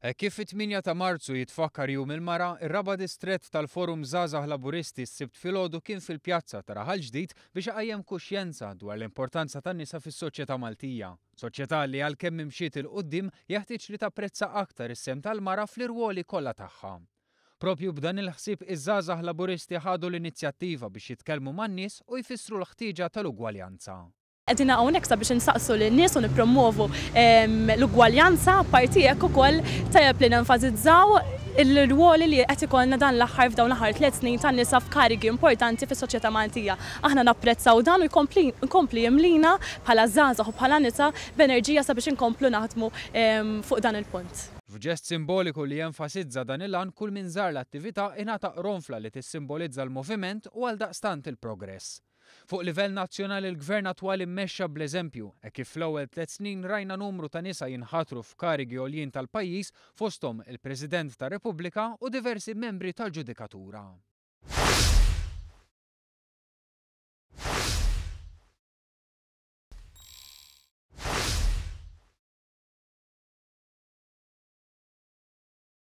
Hekk kif fit-8 ta' Marzu jitfakkar Jum il-Mara, ir-raba' distrett tal-Forum Żgħażagħ Laburisti s-Sibt filgħodu kien fil-pjazza ta' Raħal Ġdid biex iqajjem kuxjenza dwar l-importanza tan-nisa fis-soċjetà Maltija. Soċjetà li għalkemm imxiet 'il quddiem jeħtieġ li tapprezza aktar is-sehem tal-mara fl-irwoli kollha tagħha. Propju b'dan il-ħsieb iż-żgħażagħ Laburisti ħadu l-inizjattiva biex jitkellmu man-nies u jfissru l-ħtieġa tal-ugwaljanza. Qegħdin hawnhekk sabiex insaqsu lin-nies u nippromwovu l-ugwaljanza, apparti hekk ukoll tajjeb li nenfasizzaw il-rwoli li qed ikollna dan l-aħħar f'dawn l-aħħar tliet snin tan-nisa f'karigi importanti fis-soċjetà Maltija. Aħna napprezzaw dan u jkompli jkompli jimlina bħala żgħażagħ u bħala nisa b'enerġija sabiex inkomplu naħdmu fuq dan il-punt. F'ġest simboliku li jenfasizza dan il-għan kull min żar l-attività ingħata qronfla li tissimbolizza l-moviment u għaldaqstant il-progress. Fuq livell nazzjonali l-Gvern attwali mmexxa bl-eżempju, hekk kif fl-ewwel tliet snin rajna numru ta' nisa jinħatru f'karigi għoljin tal-pajjiż fosthom il-President tar-Repubblika u diversi membri tal-ġudikatura.